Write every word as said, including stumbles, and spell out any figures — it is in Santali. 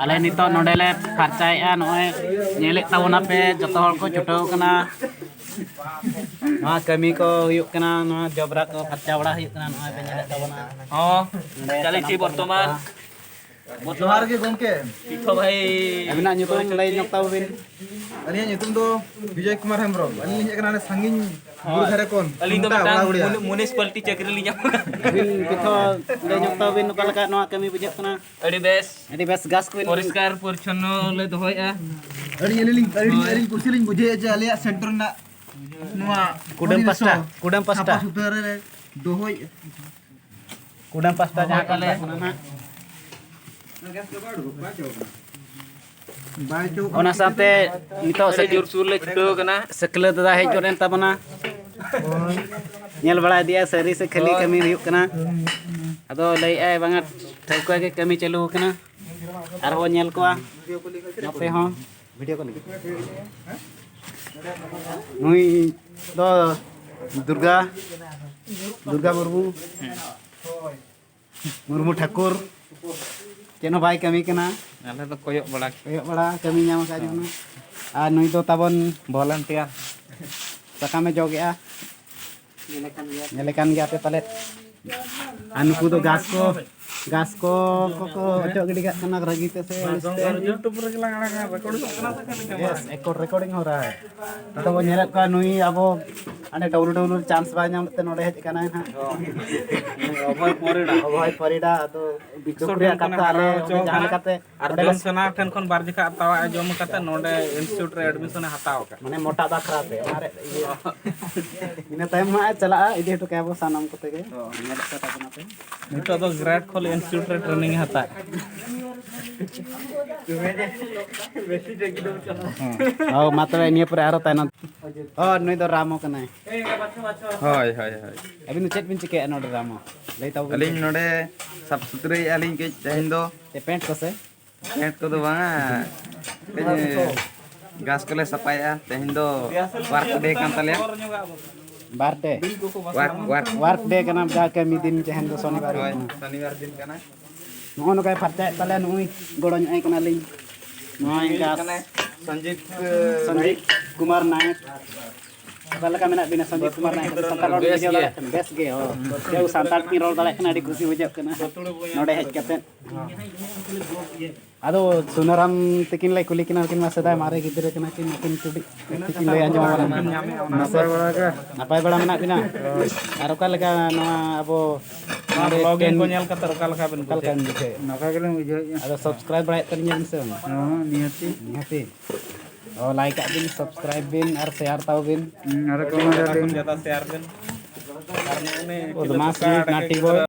ᱟᱞᱮ ᱱᱤᱛᱚᱜ ᱱᱚᱰᱮ ᱞᱮ ᱯᱷᱟᱨᱪᱟᱭᱮᱫᱼᱟ᱾ ᱱᱚᱜᱼᱚᱭ ᱧᱮᱞᱮᱫ ᱛᱟᱵᱚᱱᱟᱯᱮ, ᱡᱚᱛᱚ ᱦᱚᱲ ᱠᱚ ᱪᱷᱩᱴᱟᱹᱣ ᱠᱟᱱᱟ᱾ ᱱᱚᱣᱟ ᱠᱟᱹᱢᱤ ᱠᱚ ᱦᱩᱭᱩᱜ ᱠᱟᱱᱟ, ᱱᱚᱣᱟ ᱡᱚᱵᱽᱨᱟ ᱠᱚ ᱯᱷᱟᱨᱪᱟ ᱵᱟᱲᱟ ᱦᱩᱭᱩᱜ ᱠᱟᱱᱟ᱾ ᱱᱚᱜᱼᱚᱭ ᱯᱮ ᱧᱮᱞᱮᱫ ᱛᱟᱵᱚᱱᱟ᱾ ᱦᱚᱸ, ᱱᱚᱰᱮ ᱪᱟᱹᱞᱤ ᱥᱟᱱᱟᱢ ᱪᱮ ᱠᱚ ᱵᱚᱨᱛᱚᱢᱟᱱ᱾ ᱡᱚᱦᱟᱨ ᱜᱮ ᱜᱚᱢᱠᱮ᱾ ᱯᱤᱴᱷᱟᱹ ᱵᱷᱟᱭ᱾ ᱟᱹᱵᱤᱱᱟᱜ ᱧᱩᱛᱩᱢ ᱞᱟᱹᱭ ᱧᱚᱜ ᱛᱟᱵᱚ ᱵᱤᱱ᱾ ᱟᱹᱞᱤᱧᱟᱜ ᱧᱩᱛᱩᱢ ᱫᱚ ᱵᱤᱡᱚᱭ ᱠᱩᱢᱟᱨ ᱦᱮᱢᱵᱨᱚᱢ᱾ ᱟᱹᱞᱤᱧ ᱞᱤᱧ ᱦᱮᱡ ᱟᱠᱟᱱᱟ ᱱᱚᱰᱮ ᱥᱟᱺᱜᱤᱧ ᱵᱩᱨᱩ ᱫᱷᱟᱨᱮ ᱠᱷᱚᱱ᱾ ᱟᱹᱞᱤᱧ ᱫᱚ ᱠᱷᱩᱱᱴᱟ ᱢᱤᱫᱴᱟᱝ ᱚᱲᱟᱜ ᱩᱲᱤᱭᱟ᱾ ᱢᱩᱱ-, ᱢᱩᱱᱤᱥᱤᱯᱟᱞᱴᱤ ᱪᱟᱹᱠᱨᱤ ᱞᱤᱧ ᱧᱟᱢ ᱟᱠᱟᱫᱟ᱾ ᱟᱹᱵᱤᱱ ᱯᱤᱴᱷᱟᱹ ᱞᱟᱹᱭ ᱧᱚᱜ ᱛᱟᱵᱚ ᱵᱤᱱ, ᱚᱠᱟ ᱞᱮᱠᱟ ᱱᱚᱣᱟ ᱠᱟᱹᱢᱤ ᱵᱩᱡᱷᱟᱹᱜ ᱠᱟᱱᱟ? ᱟᱹᱰᱤ ᱵᱮᱥ᱾ ᱟᱹᱰᱤ ᱵᱮᱥ, ᱜᱷᱟᱥ ᱠᱚ ᱯᱚᱨᱤᱥᱠᱟᱨ ᱯᱚᱨᱤᱪᱷᱚᱱᱱᱚ ᱞᱮ ᱫᱚᱦᱚᱭᱮᱫᱼᱟ᱾ ᱟᱹᱰᱤ, ᱟᱹᱞᱤᱧ, ᱟᱹᱞᱤᱧ, ᱦᱳᱭ᱾ ᱟᱹᱞᱤᱧ ᱠᱩᱥᱤ ᱞᱤᱧ ᱵᱩᱡᱷᱟᱹᱣᱮᱫᱼᱟ ᱡᱮ ᱟᱞᱮᱭᱟᱜ ᱥᱮᱱᱴᱟᱨ ᱨᱮᱱᱟᱜ ᱱᱚᱣᱟ ᱠᱩᱰᱟᱹᱢ ᱯᱚᱨᱤᱵᱮᱥ ᱯᱟᱥᱴᱟ, ᱦᱚᱸ ᱠᱩᱰᱟᱹᱢ ᱯᱟᱥᱴᱟ᱾ ᱥᱟᱯᱷᱟ ᱥᱩᱛᱨᱟᱹ ᱨᱮ ᱫᱚᱦᱚᱭ᱾ ᱠᱩᱰᱟᱹᱢ ᱯᱟᱥᱴᱟ ᱡᱟᱦᱟᱸ ᱠᱚ ᱢᱮᱛᱟᱜ ᱠᱟᱱᱟ ᱱᱟᱦᱟᱜ᱾ ᱵᱟᱭ ᱪᱚ ᱚᱱᱟ ᱥᱟᱶᱛᱮ ᱱᱤᱛᱚᱜ ᱟᱹᱰᱤ ᱥᱮ ᱡᱳᱨᱥᱳᱨ ᱞᱮ ᱪᱷᱩᱴᱟᱹᱣ ᱠᱟᱱᱟ᱾ ᱥᱟᱹᱠᱞᱟᱹ ᱫᱟᱫᱟ ᱦᱮᱡ ᱜᱚᱫ ᱮᱱ ᱛᱟᱵᱚᱱᱟ᱾ ᱧᱮᱞ ᱵᱟᱲᱟ ᱤᱫᱤᱭᱟ ᱥᱟᱹᱨᱤ ᱥᱮ ᱠᱷᱟᱹᱞᱤ ᱦᱳᱭ᱾ ᱠᱟᱹᱢᱤ ᱦᱩᱭᱩᱜ ᱠᱟᱱᱟ᱾ ᱟᱫᱚ ᱞᱟᱹᱭᱮᱫᱼᱟᱭ ᱵᱟᱝᱟ, ᱴᱷᱟᱹᱣᱠᱟᱹ ᱜᱮ ᱠᱟᱹᱢᱤ ᱪᱟᱹᱞᱩ ᱟᱠᱟᱱᱟ᱾ ᱟᱨᱦᱚᱸ ᱧᱮᱞ ᱠᱚᱣᱟ ᱱᱚᱛᱮ ᱦᱚᱸ᱾ ᱵᱷᱤᱰᱤᱭᱳ ᱠᱚᱞ ᱞᱟᱹᱜᱤᱫ᱾ ᱱᱩᱭ ᱫᱚ ᱫᱩᱨᱜᱟ, ᱫᱩᱨᱜᱟ ᱢᱩᱨᱢᱩ, ᱢᱩᱨᱢᱩ ᱴᱷᱟᱹᱠᱩᱨ, ᱪᱮᱫ ᱦᱚᱸ ᱵᱟᱭ ᱠᱟᱹᱢᱤ ᱠᱟᱱᱟ᱾ ᱟᱞᱮ ᱫᱚ ᱠᱚᱭᱚᱜ ᱵᱟᱲᱟ᱾ ᱠᱚᱭᱚᱜ ᱵᱟᱲᱟ, ᱠᱟᱹᱢᱤ ᱧᱟᱢ ᱟᱠᱟᱫ ᱡᱮᱢᱚᱱ᱾ ᱟᱨ ᱱᱩᱭ ᱫᱚ ᱛᱟᱵᱚᱱ ᱵᱷᱚᱞᱮᱱᱴᱤᱭᱟᱨ᱾ ᱥᱟᱠᱟᱢᱮ ᱡᱚᱜᱮᱜᱼᱟ᱾ ᱧᱮᱞᱮ ᱠᱟᱱ ᱜᱮᱭᱟ᱾ ᱧᱮᱞᱮ ᱠᱟᱱ ᱜᱮᱭᱟ ᱯᱮ ᱯᱟᱞᱮᱫ᱾ ᱟᱨ ᱱᱩᱠᱩ ᱫᱚ ᱜᱷᱟᱥ ᱠᱚ, ᱜᱷᱟᱥ ᱠᱚ, ᱠᱚ, ᱠᱚ ᱚᱪᱚᱜ ᱜᱤᱰᱤ ᱠᱟᱜ ᱠᱟᱱᱟ ᱨᱟᱹᱜᱤ ᱛᱮ ᱥᱮ ᱟᱹᱲᱤᱥ ᱛᱮ᱾ YouTube ᱨᱮᱜᱮ ᱞᱟᱝ ᱟᱲᱟᱜᱟ, ᱨᱮᱠᱚᱨᱰ ᱠᱟᱱᱟ ᱥᱮ ᱪᱮᱫ ᱞᱮᱠᱟ? Yes, ᱮᱠᱚᱨ ᱨᱮᱠᱚᱨᱰᱤᱝ ᱦᱚᱨᱟ ᱦᱟᱭ᱾ ᱱᱤᱛᱚᱜ ᱵᱚᱱ ᱧᱮᱞᱮᱫ ᱠᱚᱣᱟ, ᱱᱩᱭ ᱟᱵᱚ ᱦᱟᱸᱰᱮ ᱰᱟᱵᱞᱩ ᱰᱟᱵᱞᱩ ᱨᱮ ᱪᱟᱱᱥ ᱵᱟᱭ ᱧᱟᱢ ᱞᱮᱫ ᱛᱮ ᱱᱚᱰᱮ ᱦᱮᱡ ᱟᱠᱟᱱᱟᱭ ᱦᱟᱸᱜ᱾ ᱚᱵᱷᱚᱭ ᱯᱚᱨᱤᱰᱟ᱾ ᱚᱵᱷᱚᱭ ᱯᱚᱨᱤᱰᱟ, ᱟᱫᱚ ᱫᱩᱠ ᱨᱮᱭᱟᱜ ᱠᱟᱛᱷᱟ, ᱟᱞᱮ ᱚᱸᱰᱮ ᱡᱟᱦᱟᱸ ᱞᱮᱠᱟᱛᱮ ᱟᱨ ᱚᱸᱰᱮ ᱡᱚᱱ ᱥᱮᱱᱟ ᱴᱷᱮᱱ ᱠᱷᱚᱱ ᱵᱟᱨ ᱡᱚᱠᱷᱟ ᱛᱟᱣᱟᱜ ᱮ ᱡᱚᱢ ᱠᱟᱛᱮ ᱱᱚᱰᱮ ᱤᱱᱥᱴᱤᱴᱭᱩᱴ ᱨᱮ ᱮᱰᱢᱤᱥᱚᱱ ᱮ ᱦᱟᱛᱟᱣ ᱟᱠᱟᱫ᱾ ᱢᱟᱱᱮ ᱢᱚᱴᱟ ᱵᱟᱠᱷᱨᱟ ᱛᱮ, ᱚᱱᱟ ᱨᱮ ᱤᱭᱟᱹ᱾ ᱤᱱᱟᱹ ᱛᱟᱭᱚᱢ ᱦᱟᱸᱜ ᱮ ᱪᱟᱞᱟᱜᱼᱟ, ᱤᱫᱤ ᱦᱚᱴᱚ ᱠᱟᱭᱟ ᱵᱚ ᱥᱟᱱᱟᱢ ᱠᱚᱛᱮ ᱜᱮ᱾ ᱧᱮᱞᱮᱫ ᱠᱚ ᱛᱟᱵᱚᱱᱟ ᱯᱮ᱾ ᱱᱤᱛᱚᱜ ᱫᱚ ᱜᱨᱮᱰ ᱠᱷᱚᱱ ᱤᱱᱥᱴᱤᱴᱭᱩᱴ ᱨᱮ ᱴᱨᱮᱱᱤᱝ ᱮ ᱦᱟᱛᱟᱣ᱾ ᱦᱚᱸ, ᱢᱟ ᱛᱚᱵᱮ ᱱᱤᱭᱟᱹ ᱯᱚᱨᱮ ᱟᱨᱚ ᱛᱟᱭᱱᱚᱢ᱾ ᱦᱚᱸ, ᱱᱩᱭ ᱫᱚ ᱨᱟᱢᱚ ᱠᱟᱱᱟᱭ᱾ ᱦᱳᱭ, ᱦᱳᱭ, ᱦᱳᱭ᱾ ᱟᱹᱵᱤᱱ ᱫᱚ ᱪᱮᱫ ᱵᱤᱱ ᱪᱤᱠᱟᱹᱭᱟ ᱱᱚᱰᱮ ᱨᱟᱢᱚ? ᱞᱟᱹᱭ ᱛᱟᱵᱚᱱ ᱟᱹᱞᱤᱧ ᱵᱤᱱ᱾ ᱱᱚᱰᱮ ᱥᱟᱯ ᱥᱩᱛᱨᱟᱹᱭᱮᱫᱼᱟ ᱞᱤᱧ ᱠᱟᱹᱡ ᱛᱮᱦᱮᱧ ᱫᱚ᱾ ᱪᱮᱫ ᱯᱮᱱᱴ ᱠᱚ ᱥᱮ? ᱯᱮᱱᱴ ᱠᱚᱫᱚ ᱵᱟᱝᱟ, ᱠᱟᱹᱡ ᱜᱷᱟᱥ ᱠᱚᱞᱮ ᱥᱟᱯᱷᱟᱭᱮᱫᱼᱟ᱾ ᱛᱮᱦᱮᱧ ᱫᱚ ᱣᱟᱨᱠ ᱰᱮ ᱠᱟᱱ ᱛᱟᱞᱮᱭᱟ᱾ ᱵᱟᱨ ᱰᱮ? Work, work. ᱣᱟᱨᱠ ᱰᱮ ᱠᱟᱱᱟ, ᱡᱟ ᱠᱟᱹᱢᱤ ᱫᱤᱱ ᱛᱮᱦᱮᱧ ᱫᱚ ᱥᱚᱱᱤᱵᱟᱨ ᱦᱳᱭ, ᱠᱟᱱᱟ᱾ ᱥᱚᱱᱤᱵᱟᱨ ᱫᱤᱱ ᱠᱟᱱᱟ᱾ ᱱᱚᱜᱼᱚ ᱱᱚᱝᱠᱟᱭ ᱯᱷᱟᱨᱪᱟᱭᱮᱫ ᱛᱟᱞᱮᱭᱟ ᱱᱩᱭ ᱜᱚᱲᱚ ᱧᱚᱜ ᱟᱭ ᱠᱟᱱᱟᱞᱤᱧ᱾ ᱱᱚᱣᱟ ᱤᱧ ᱜᱟᱥ ᱥᱚᱧᱡᱤᱛ, ᱥᱚᱧᱡᱤᱛ ᱠᱩᱢᱟᱨ ᱱᱟᱭᱮᱠ᱾ ᱚᱠᱟ ᱞᱮᱠᱟ ᱢᱮᱱᱟᱜ ᱵᱤᱱᱟ ᱥᱚᱧᱡᱤᱛ ᱠᱩᱢᱟᱨ ᱱᱟᱭᱮᱠ? ᱥᱟᱱᱛᱟᱲ ᱨᱚᱲ ᱵᱤᱱ ᱵᱮᱥ ᱵᱩᱡᱷᱟᱹᱣ ᱜᱮ᱾ ᱫᱟᱲᱮᱭᱟᱜ ᱠᱟᱱᱟ? ᱵᱮᱥ ᱜᱮ, ᱦᱳᱭ᱾ ᱡᱮ ᱥᱟᱱᱛᱟᱲ ᱛᱮᱠᱤᱱ ᱨᱚᱲ ᱫᱟᱲᱮᱭᱟᱜ ᱠᱟᱱᱟ, ᱟᱹᱰᱤ ᱠᱩᱥᱤ ᱵᱩᱡᱷᱟᱹᱜ ᱠᱟᱱᱟ ᱱᱚᱰᱮ ᱦᱮᱡ ᱠᱟᱛᱮ᱾ ᱟᱫᱚ ᱥᱩᱱᱟᱹᱨᱟᱢ ᱛᱤᱠᱤᱱ ᱞᱮ ᱠᱩᱞᱤ ᱠᱤᱱᱟ, ᱩᱱᱠᱤᱱ ᱢᱟ ᱥᱮᱫᱟᱭ ᱢᱟᱨᱮ ᱜᱤᱫᱽᱨᱟᱹ ᱠᱟᱱᱟ ᱠᱤᱱ, ᱩᱱᱠᱤᱱ ᱠᱟᱹᱴᱤᱡ ᱠᱟᱹᱴᱤᱡ ᱠᱤᱱ ᱞᱟᱹᱭ ᱟᱸᱡᱚᱢ ᱟᱵᱚᱱᱟ᱾ ᱢᱟᱥᱮ ᱱᱟᱯᱟᱭ ᱵᱟᱲᱟ ᱜᱮ? ᱱᱟᱯᱟᱭ ᱵᱟᱲᱟ ᱢᱮᱱᱟᱜ ᱵᱤᱱᱟ? ᱟᱨ ᱚᱠᱟ ᱞᱮᱠᱟ ᱱᱚᱣᱟ ᱟᱵᱚ ᱱᱚᱣᱟ ᱱᱚᱰᱮ ᱵᱞᱚᱜᱤᱝ ᱴᱮᱱ ᱠᱚ ᱧᱮᱞ ᱠᱟᱛᱮ ᱚᱠᱟ ᱞᱮᱠᱟ ᱵᱤᱱ ᱚᱠᱟ ᱞᱮᱠᱟ ᱵᱩᱡᱷᱟᱹᱣᱟ? ᱵᱤᱱ ᱵᱩᱡᱷᱟᱹᱣᱮᱫᱼᱟ? ᱱᱟᱯᱟᱭ ᱜᱮᱞᱤᱧ ᱵᱩᱡᱷᱟᱹᱣᱮᱫᱼᱟ᱾ ᱟᱫᱚ ᱥᱟᱵᱥᱠᱨᱟᱭᱤᱵ ᱵᱟᱲᱟᱭᱮᱫ ᱛᱟᱹᱞᱤᱧᱟ ᱵᱤᱱ ᱥᱮ ᱵᱟᱝ? ᱦᱚᱸ, ᱱᱤᱦᱟᱹᱛᱤ᱾ ᱱᱤᱦᱟᱹᱛᱤ᱾ ᱚ, ᱞᱟᱭᱤᱠ ᱟᱜ ᱵᱤᱱ, ᱥᱟᱵᱥᱠᱨᱟᱭᱤᱵ ᱵᱤᱱ ᱟᱨ ᱥᱮᱭᱟᱨ ᱛᱟᱵᱚ ᱵᱤᱱ᱾ ᱦᱩᱸ, ᱟᱨ ᱠᱚᱢᱮᱱᱴ ᱟᱹᱵᱤᱱ᱾ ᱡᱟᱫᱟ ᱥᱮᱭᱟᱨ ᱵᱤᱱ᱾ ᱟᱨ ᱱᱩᱜᱼᱩ ᱱᱤ ᱵᱚᱫᱢᱟᱥ ᱠᱷᱤᱞᱟᱹ ᱱᱤᱴ ᱱᱟᱴᱤ ᱵᱚᱭ᱾